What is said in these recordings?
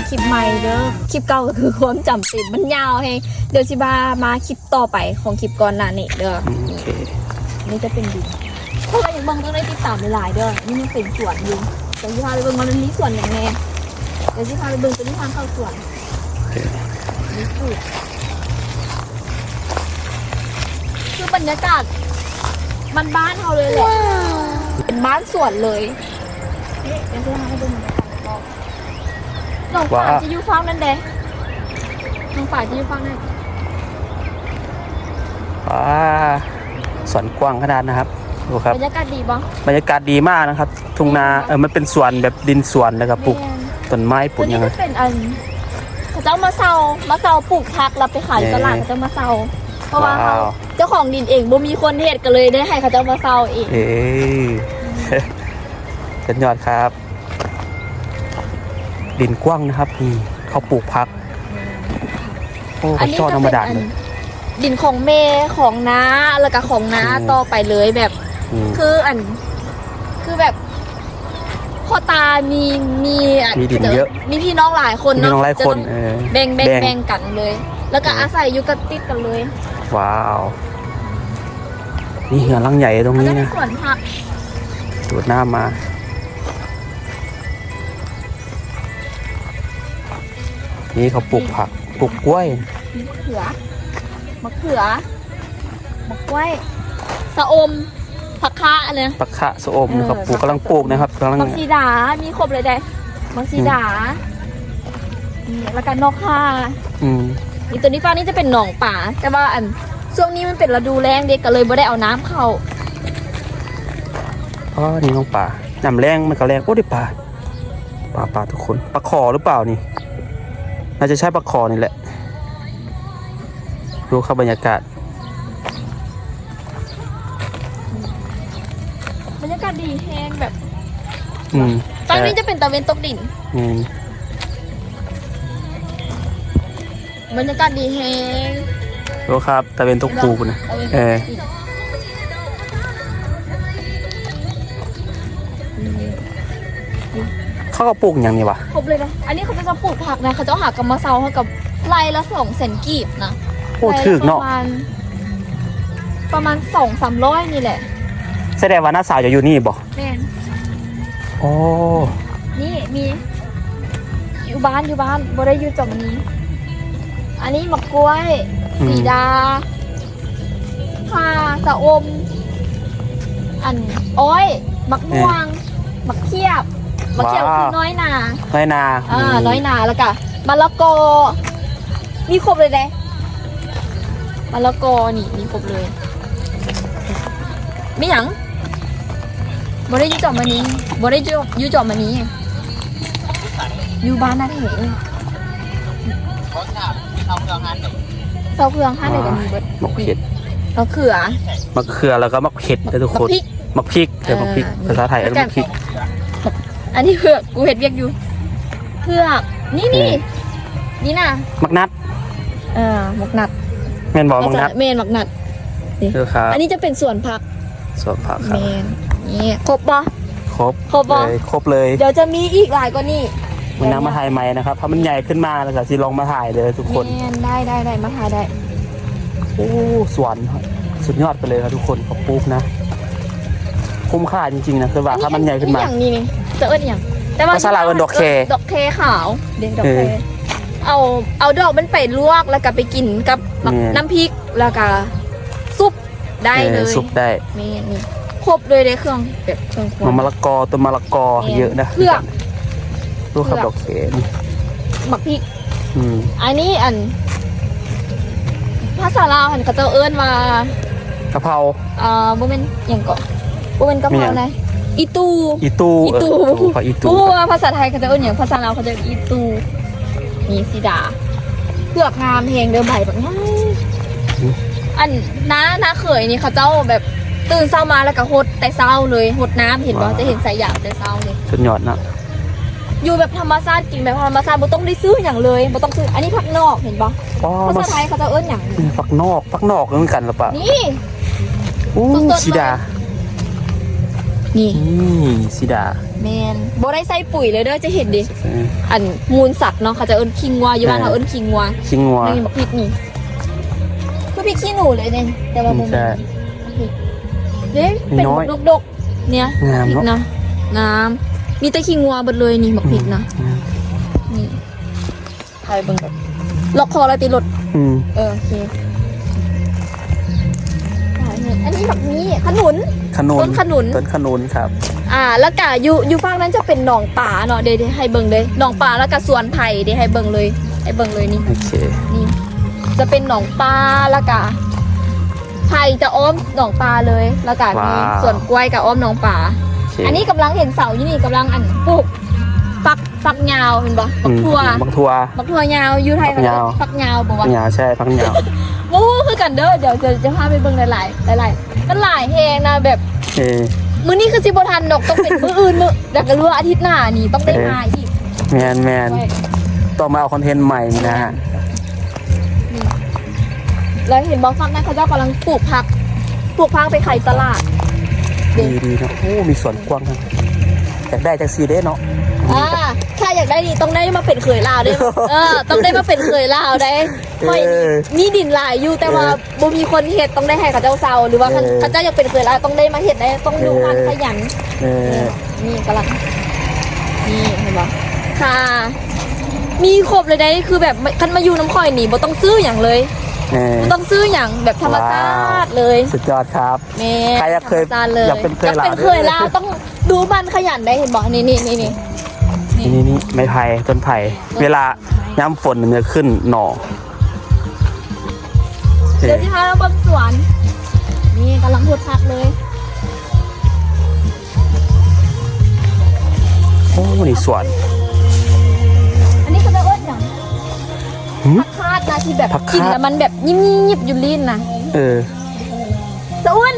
ຄລິບໃໝ່ເດີ ຄລິບເກົ່າກໍຄືຄວາມຈຳເປັນ ມັນຍາວແຮງ. ດຽວຊິພາມາຄລິບຕໍ່ໄປຂອງຄລິບກ່ອນໜ້ານີ້ເດີ. ອືມ ໂອເຄ ນີ້ຈະເປັນດິນ ຖ້າຢາກເບິ່ງຕ້ອງໄດ້ຕິດຕາມຫຼາຍໆເດີ. ນີ້ຍັງເປັນສວນຢູ່ ດຽວຊິພາໄປເບິ່ງວ່າມັນມີສວນຫຍັງແນ່. ດຽວຊິພາໄປເບິ່ງຕົວນີ້ທາງເຂົ້າສວນ. ໂອເຄ ຄືບັນຍາກາດບ້ານໆເຮົາເລີຍແຫຼະ ເປັນບ້ານສວນເລີຍ. ນີ້ ດຽວຊິພາໄປເບິ່ງບັນຍາກາດຮອບໆ. ໜອງປາ ວ້າ ຈະຢູ່ຝັ່ງນັ້ນເດ້ ໜອງປາຈະຢູ່ຝັ່ງນັ້ນ. ວ້າ ສວນກວ້າງຂະໜາດນະຄັບ ດູຄັບ ບັນຍາກາດດີບໍ່? ບັນຍາກາດດີມາກນະຄັບ ທົ່ງນາ ເອີ ມັນເປັນສວນແບບດິນສວນ ແລ້ວກໍປູກ ແມ່ນ ຕົ້ນໄມ້ ປູກຫຍັງ ອັນນີ້ເປັນອັນ ເຂົາເຈົ້າມາເຊົ່າ ມາເຊົ່າປູກຜັກ ແລ້ວໄປຂາຍຢູ່ຕະຫຼາດ ເອີ ເຂົາເຈົ້າມາເຊົ່າ ເພາະວ່າ ວ້າວ ເຮົາເຈົ້າຂອງດິນເອງບໍ່ມີຄົນເຮັດ ກໍເລີຍໄດ້ໃຫ້ເຂົາເຈົ້າມາເຊົ່າເອງ. ເອີ ສຸດຍອດຄັບ ດິນກວ້າງນະຄັບ ນີ້ ເຂົາປູກຜັກ. ໂອ້ ອັນນີ້ກໍເປັນອັນ ເຂົາເຈາະທຳມະດາເລີຍ ດິນຂອງແມ່ ຂອງນ້າ ແລ້ວກໍຂອງນ້າ ອືມ ຕໍ່ໄປເລີຍ ແບບ ອືມ ຄືອັນ ຄືແບບພໍ່ຕາມີ ມີອັນ ມີດິນເຍອະ ມີພີ່ນ້ອງຫຼາຍຄົນເນາະ ມີພີ່ນ້ອງຫຼາຍຄົນ ຈະຕ້ອງ ເອີ ແບ່ງ ແບ່ງ ແບ່ງ ແບ່ງກັນເລີຍ ແລ້ວກໍ ເອີ ອາໄສຢູ່ກັບຕິດກັນເລີຍ. ວ້າວ ມີເຮືອນຫຼັງໃຫຍ່ຕົງນີ້ນະ ເຂົາຈະມີສວນຜັກ ດູດນ້ຳມາ. ນີ້ເຂົາປູກຜັກ ປູກກ້ວຍ ມີມະເຂືອ ມະເຂືອ ໝາກກ້ວຍ ຊະອົມ ຜັກຄະ ອັນນີ້ ຜັກຄະ ຊະອົມ ເອີ ເຂົາປູກ ກຳລັງປູກນະຄັບ ກຳລັງ ໝາກສີດາ ມີຄົບເລີຍເດ້ ໝາກສີດາ ອືມ ນີ້ ແລ້ວກໍໜໍ່ຂ່າ ອືມ ນີ້ ຕົວນີ້ ຝັ່ງນີ້ຈະເປັນໜອງປາ ແຕ່ວ່າອັນ ຊ່ວງນີ້ມັນເປັນລະດູແລ້ງເດ້ ກໍເລີຍບໍ່ໄດ້ເອົານ້ຳເຂົ້າ. ອໍ ນີ້ໜອງປາ ນ້ຳແລ້ງມັນກໍແລ້ງ ໂອ້ ໄດ້ປາ ປາ ປາທຸກຄົນ ປາຂໍຫຼືເປົ່ານີ້? ໜ້າຈະໃຊ້ປາຂໍນີ້ແຫຼະ. ດູຄັບບັນຍາກາດ ບັນຍາກາດດີແຮງແບບ ອືມ ຕອນນີ້ຈະເປັນຕາເວັນຕົກດິນ ແມ່ນ ບັນຍາກາດດີແຮງ ໂອ້ຄັບ ຕາເວັນຕົກດິນພຸ້ນນະ ຕາເວັນຕົກດິນ ເອີ ອືມ ເຂົາກໍປູກຫຍັງນີ້ຫວາ? ຄົບເລີຍນະ ອັນນີ້ເຂົາເຈົ້າຈະປູກຜັກນະ ເຂົາເຈົ້າຫາກັບມາເຊົ່າໃຫ້ກັບໄລ່ລະສອງແສນກີບນະ. ໂອ້ ຖືກເນາະ ປະມານ ປະມານສອງສາມຮ້ອຍນີ້ແຫຼະ. ສະແດງວ່ານ້າສາວເຈົ້າຢູ່ນີ້ບໍ່? ແມ່ນ ໂອ້ ນີ້ມີ ຢູ່ບ້ານ ຢູ່ບ້ານ ບໍ່ໄດ້ຢູ່ຈອມມະນີ. ອັນນີ້ໝາກກ້ວຍ ອືມ ສີດາ ຂ່າ ຊະອົມ ອັນ ອ້ອຍ ໝາກມ່ວງ ເອີ ໝາກຂຽບ ໝາກຂຽບຄື ວ້າວ ນ້ອຍນາ ນ້ອຍນາ ເອີ ອືມ ນ້ອຍນາ ແລ້ວກະມະລະກໍ ມີຄົບເລີຍເດ້ ມະລະກໍນີ້ມີຄົບເລີຍ. ມີຫຍັງ? ບໍ່ໄດ້ຢູ່ຈອມມະນີ ບໍ່ໄດ້ຢູ່ ຢູ່ຈອມມະນີ ຢູ່ບ້ານນາເທ ເຊົາເຄື່ອງຮ້ານໃດກໍມີເບິດ. ໝາກເຜັດ ມະເຂືອ ມະເຂືອ ແລ້ວກໍໝາກເຜັດເດີທຸກຄົນ ໝາກພິກ ໝາກພິກ ເອີ ໝາກພິກ ເອີ ພາສາໄທເອີ້ນໝາກພິກ. ອັນນີ້ເຜືອກ ກູເຮັດວຽກຢູ່ ເຜືອກ ນີ້ ນີ້ ນີ້ນະ ໝາກນັດ ເອີ ໝາກນັດ ແມ່ນບໍ່? ໝາກນັດ ແມ່ນ ໝາກນັດ ນີ້ ເອີ ຄັບ ອັນນີ້ຈະເປັນສວນຜັກ ສວນຜັກ ຄັບ ແມ່ນ. ນີ້ຄົບບໍ່? ຄົບ ຄົບບໍ່? ເອີ ຄົບເລີຍ ດຽວຈະມີອີກຫຼາຍກວ່ານີ້ ມື້ໜ້າມາຖ່າຍໃໝ່ນະຄັບ ຖ້າມັນໃຫຍ່ຂຶ້ນມາແລ້ວກໍຊິລອງມາຖ່າຍເດີທຸກຄົນ. ແມ່ນ ໄດ້ ໄດ້ ໄດ້ ມາຖ່າຍໄດ້. ໂອ້ ສວນ ສຸດຍອດໄປເລີຍຄັບທຸກຄົນ ເຂົາປູກນະ ຄຸ້ມຄ່າຈິງໆນະ ຄືວ່າ ອັນນີ້ ຖ້າມັນໃຫຍ່ຂຶ້ນມາ ອີ່ຫຍັງນີ້ ນີ້ ຈະເອີ້ນອີ່ຫຍັງ? ແຕ່ວ່າພາສາລາວເອີ້ນດອກແຄ ດອກແຄຂາວເດ້ ດອກແຄ ເອີ ເອົາ ເອົາດອກມັນໄປລວກ ແລ້ວກໍໄປກິນກັບ ແມ່ນ ນ້ຳພິກ ແລ້ວກໍຊຸບໄດ້ເລີຍ ເອີ ຊຸບໄດ້ ແມ່ນ. ນີ້ຄົບເລີຍເດ້ ເຄື່ອງແບບເຄື່ອງຄວນ ມະລະກໍ ຕົ້ນມະລະກໍ ແມ່ນ ເຍອະນະ ເຜືອກ ລູກຄັບ ເຜືອກ ດອກແຄ ນີ້ ໝາກພິກ ອືມ ອັນນີ້ ອັນ ພາສາລາວຫັ້ນເຂົາເຈົ້າເອີ້ນວ່າ ກະເພົາ ເອີ ບໍ່ແມ່ນຫຍັງເກາະ ບໍ່ແມ່ນກະເພົານະ ອີ່ຕູ່ ອີ່ຕູ່ ອີ່ຕູ່ ເອີ ອີ່ຕູ່ ອີ່ຕູ່ ບໍ່ຮູ້ວ່າພາສາໄທເຂົາເຈົ້າເອີ້ນຫຍັງ ພາສາລາວເຂົາເຈົ້າເອີ້ນອີ່ຕູ່. ນີ້ສີດາ ເຜືອກງາມແຮງເດີ ໃບບັກໃຫຍ່. ອືມ ອັນ ນ້າ ນ້າເຂີຍນີ້ເຂົາເຈົ້າແບບຕື່ນເຊົ້າມາແລ້ວກໍຫົດແຕ່ເຊົ້າເລີຍ ຫົດນ້ຳ ເຫັນບໍ່? ວ້າວ ຈະເຫັນສາຍຢາງແຕ່ເຊົ້າເລີຍ ສຸດຍອດເນາະ. ຢູ່ແບບທຳມະຊາດ ກິນແບບທຳມະຊາດ ບໍ່ຕ້ອງໄດ້ຊື້ຫຍັງເລີຍ ບໍ່ຕ້ອງຊື້. ອັນນີ້ຜັກນອກ ເຫັນບໍ່? ອໍ ພາສາໄທເຂົາເຈົ້າເອີ້ນຫຍັງ? ຜັກນອກ ຜັກນອກຄືກັນລະປະ? ນີ້ ໂອ້ ສົດໆເລີຍ ສີດາ ນີ້ ນີ້ສີດາ ແມ່ນ ບໍ່ໄດ້ໃສ່ປຸ໋ຍເລີຍເດີ ຈະເຫັນເດ ອືມ ອັນມູນສັດເນາະ ເຂົາຈະເອີ້ນຂີ້ງົວ ຢູ່ບ້ານ ເອີ ເຮົາເອີ້ນຂີ້ງົວ ຂີ້ງົວ. ນີ້ບັກພິກນີ້ ຄືພິກຂີ້ໜູເລີຍເດ ແຕ່ວ່າບໍ່ແມ່ນ ໃຊ່ ເດ້ ເປັນ ນ້ອຍໆ ດົກໆ ເນຍ ງາມເນາະ ງາມ ມີແຕ່ຂີ້ງົວເບິດເລີຍນີ້ ບັກພິກນະ ອືມ ນີ້ ຖ່າຍເບິ່ງ ລັອກຄໍລະຕິລົດ ອືມ ເອີ ໂອເຄ ອັນນີ້ບັກນີ້ ຂະໜູນ ຂະໜູນ ຕົ້ນຂະໜູນ ຕົ້ນຂະໜູນຄັບ ອ່າ ແລ້ວກະຢູ່ ຢູ່ຝັ່ງນັ້ນຈະເປັນໜອງປາເນາະ ເດ ເດ ໃຫ້ເບິ່ງເລີຍ ໜອງປາ ແລ້ວກະສວນໄຜ່ ເດ ໃຫ້ເບິ່ງເລີຍ ໃຫ້ເບິ່ງເລີຍນີ້ ໂອເຄ ນີ້ ຈະເປັນໜອງປາ ແລ້ວກະໄຜ່ຈະອ້ອມໜອງປາເລີຍ ແລ້ວກະມີ ວ້າວ ສວນກ້ວຍກະອ້ອມໜອງປາ ໂອເຄ ອັນນີ້ກຳລັງເຫັນເສົາຢູ່ນີ້ ກຳລັງ ອັນ ປູກຝັກ ຝັກຍາວແມ່ນບໍ່? ບັກຖົ່ວ ອືມ ບັກຖົ່ວ ບັກຖົ່ວຍາວ ຢູ່ໄທເຂົາເອີ້ນຝັກຍາວບໍ່ວະ? ຍາວ ໃຊ່ ຝັກຍາວ ບໍ່ຮູ້ຄືກັນເດີ ດຽວຈະ ຈະພາໄປເບິ່ງຫຼາຍໆ ຫຼາຍໆ ມັນຫຼາຍແຮງນະ ແບບ ເອີ ມື້ນີ້ຄືຊິບໍ່ທັນດອກ ຕ້ອງເປັນມື້ອື່ນ ມື້ ແລ້ວກະຫຼືວ່າອາທິດໜ້ານີ້ຕ້ອງໄດ້ ເອີ ມາອີກ ແມ່ນໆ ຕ້ອງມາເອົາຄອນເທັນໃໝ່ນີ້ນະ ແມ່ນ ນີ້ ແລ້ວເຫັນບໍ່ ຝັ່ງນັ້ນເຂົາເຈົ້າກຳລັງປູກຜັກ ປູກຜັກໄປຂາຍຕະຫຼາດ ດີໆ ເນາະ ໂອ້ ມີສວນກວ້າງ ຢາກໄດ້ຈັ່ງຊີ້ເດ້ເນາະ ອ່າ ຖ້າຢາກໄດ້ນີ້ຕ້ອງໄດ້ມາເປັນເຂີຍລາວເດ້ ເອີ ຕ້ອງໄດ້ມາເປັນເຂີຍລາວໄດ໋ ເອີ ຂ້ອຍນີ້ມີດິນຫຼາຍຢູ່ ແຕ່ວ່າ ເອີ ບໍ່ມີຄົນເຮັດ ຕ້ອງໄດ້ໃຫ້ເຂົາເຈົ້າເຊົ່າ ຫຼືວ່າ ເອີ ຄັນເຂົາເຈົ້າຢາກເປັນເຂີຍລາວ ຕ້ອງໄດ້ມາເຮັດໄດ໋ ຕ້ອງດຸໝັ່ນ ເອີ ຂະຫຍັນ ເອີ ເອີ ນີ້ກຳລັງ ນີ້ເຫັນບໍ່ ຄ່າ ມີຄົບເລີຍໄດ໋ ຄືແບບ ຄັນມາຢູ່ນຳຂ້ອຍນີ້ ບໍ່ຕ້ອງຊື້ຫຍັງເລີຍ ເອີ ບໍ່ຕ້ອງຊື້ຫຍັງ ແບບທຳມະຊາດເລີຍ ວ້າວ ສຸດຍອດຄັບ ແມ່ນ ໃຜຢາກເຄີຍ ທຳມະຊາດເລີຍ ຢາກເປັນເຂີຍລາວ ຢາກເປັນເຂີຍລາວ ຕ້ອງດຸໝັ່ນຂະຫຍັນໄດ໋ ເຫັນບໍ່ ນີ້ໆໆ ນີ້ ນີ້ ໄມ້ໄຜ່ ຕົ້ນໄຜ່ ເວລາຍາມຝົນມັນຈະຂຶ້ນໜໍ່ ດຽວຊິພາມາເບິ່ງສວນ ນີ້ກຳລັງຫົດຜັກເລີຍ ໂອ້ ນີ້ສວນ ອັນນີ້ເຂົາເອີ້ນຫຍັງ? ຫື? ຜັກຄາດນະ ທີ່ແບບ ຜັກຄາດ ກິນແລ້ວມັນແບບຍິບໆຢູ່ລີ້ນນະ ເອີ ສະອຸ່ນ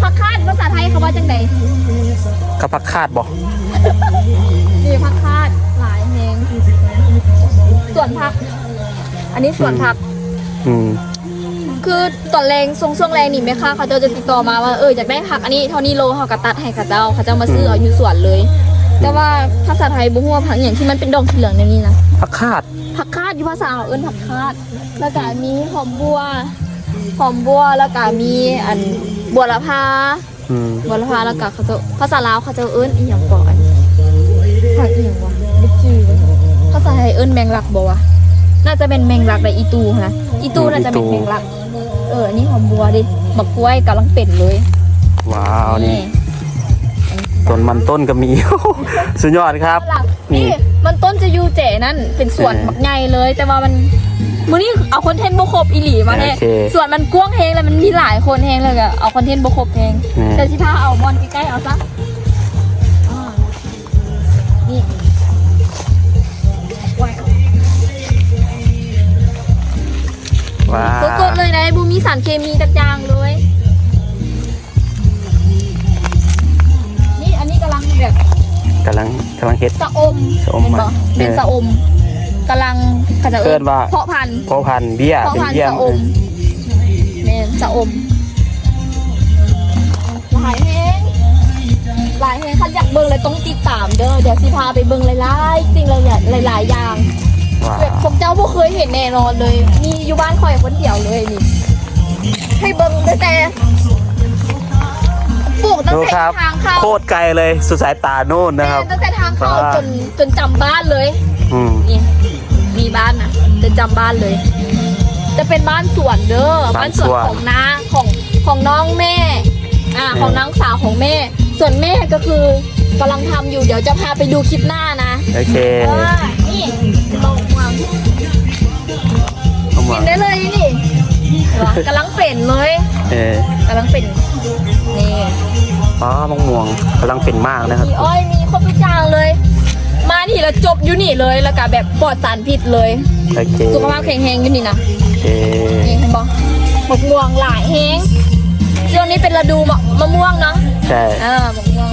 ຜັກຄາດພາສາໄທເຂົາວ່າຈັ່ງໃດ? ກະຜັກຄາດບໍ່? ນີ້ຜັກຄາດຫຼາຍແຮງ ສວນຜັກ ອັນນີ້ສວນ ອືມ ຜັກ ອືມ ຄືຕອນແລງ ຊ່ວງ ຊ່ວງແລງນີ້ແມ່ຄ້າເຂົາເຈົ້າຈະຕິດຕໍ່ມາວ່າ ເອີ ຢາກໄດ້ຜັກອັນນີ້ເທົ່ານີ້ໂລ ເຮົາກະຕັດໃຫ້ເຂົາເຈົ້າ ເຂົາເຈົ້າມາຊື້ ອືມ ເອົາຢູ່ສວນເລີຍ ອືມ ແຕ່ວ່າພາສາໄທບໍ່ຮູ້ວ່າຜັກອີ່ຫຍັງທີ່ມັນເປັນດອກສີເຫຼືອງແນວນີ້ນະ ຜັກຄາດ ຜັກຄາດ ຢູ່ພາສາລາວເອີ້ນຜັກຄາດ ແລ້ວກະມີຫອມບົ່ວ ຫອມບົ່ວ ແລ້ວກະມີ ອັນ ບົວລະພາ ອືມ ບົວລະພາ ແລ້ວກະເຂົາເຈົ້າ ພາສາລາວເຂົາເຈົ້າເອີ້ນອີ່ຫຍັງເກາະ ອັນ ຜັກອີ່ຫຍັງວະ ບໍ່ຈື່ເວີຍ ພາສາໄທເອີ້ນແມງລັກບໍ່ວະ? ໜ້າຈະແມ່ນແມງລັກໄດ໋ ອີ່ຕູ່ຫັ້ນນະ ອີ່ຕູ່ ອືມ ໜ້າຈະແມ່ນແມງລັກ ອີ່ຕູ່ ເອີ ອັນນີ້ຫອມບົ່ວເດ ບັກກ້ວຍກຳລັງເປັນເລີຍ ວ້າວ ນີ້ ນີ້ ຕົ້ນມັນຕົ້ນກະມີ ສຸດຍອດຄັບ ນີ້ ນີ້ ມັນຕົ້ນຈະຢູ່ແຈນັ້ນ ເປັນສວນ ເອີ ບັກໃຫຍ່ເລີຍ ແຕ່ວ່າມັນ ມື້ນີ້ເອົາຄອນເທັນບໍ່ຄົບອີ່ຫຼີມາແທ້ ໂອເຄ ສວນມັນກວ້າງແຮງ ແລະມັນມີຫຼາຍຄົນແຮງ ແລ້ວກະເອົາຄອນເທັນບໍ່ຄົບແຮງ ແມ່ນ ແຕ່ຊິພາເອົາບ່ອນໃກ້ໆເອົາຊະ ອ່າ ນີ້ ວ້າວ ສົດໆເລີຍໄດ໋ ບໍ່ມີສານເຄມີຈັກຢ່າງເລີຍ. ນີ້ ອັນນີ້ກຳລັງແບບ ກຳລັງ ກຳລັງເຮັດ ຊະອົມ ຊະອົມ ແມ່ນບໍ່? ເອີ ແມ່ນຊະອົມ ກຳລັງ ເຂົາຈະເອີ້ນ ເອີ້ນວ່າ ເພາະພັນ ເພາະພັນເບ້ຍ ເພາະພັນ ເປັນເບ້ຍ ຊະອົມ ອືມ ແມ່ນ ຊະອົມ ຫຼາຍແຮງ ຫຼາຍແຮງ ຄັນຢາກເບິ່ງແລ້ວຕ້ອງຕິດຕາມເດີ ດຽວຊິພາໄປເບິ່ງຫຼາຍໆສິ່ງ ຫຼາຍໆຢ່າງ ວ້າວ ແບບພວກເຈົ້າບໍ່ເຄີຍເຫັນແນ່ນອນເລີຍ ມີຢູ່ບ້ານຂ້ອຍຄົນດຽວເລີຍນີ້ ໃຫ້ເບິ່ງຕັ້ງແຕ່ ປູກຕັ້ງແຕ່ທາງເຂົ້າ ໂຄດໄກເລີຍ ສຸດສາຍຕາໂນ້ນນະຄັບ ແມ່ນ ຕັ້ງແຕ່ທາງເຂົ້າ ອ່າ ຈົນ ຈົນຈຳບ້ານເລີຍ ອືມ ນີ້ ນີ້ບ້ານນະ ຈະຈຳບ້ານເລີຍ ຈະເປັນບ້ານສວນເດີ ບ້ານສວນ ບ້ານສວນຂອງນ້າ ຂອງ ຂອງນ້ອງແມ່ ອ່າ ເອີ ຂອງນ້ອງສາວຂອງແມ່ ສ່ວນແມ່ກະຄືກຳລັງທຳຢູ່ ດຽວຈະພາໄປດູຄລິບໜ້ານະ ໂອເຄ ເອີ ນີ້ ກິນໄດ້ເລີຍນີ້ ກຳລັງເປັນເລີຍ ເອີ ກຳລັງເປັນ ນີ້ ອໍ ມະມ່ວງກຳລັງເປັນໝາກນະຄັບ ມີອ້ອຍ ມີຄົບທຸກຢ່າງເລີຍ ມານີ້ລະຈົບຢູ່ນີ້ເລີຍ ລະກະແບບປອດສານພິດເລີຍ ໂອເຄ ສຸຂະພາບແຂງແຮງຢູ່ນີ້ນະ ໂອເຄ ນີ້ເຫັນບໍ່ ໝາກມ່ວງຫຼາຍແຮງ ຊ່ວງນີ້ເປັນລະດູມະ ມະມ່ວງເນາະ ໃຊ່ ເອີ ໝາກມ່ວງ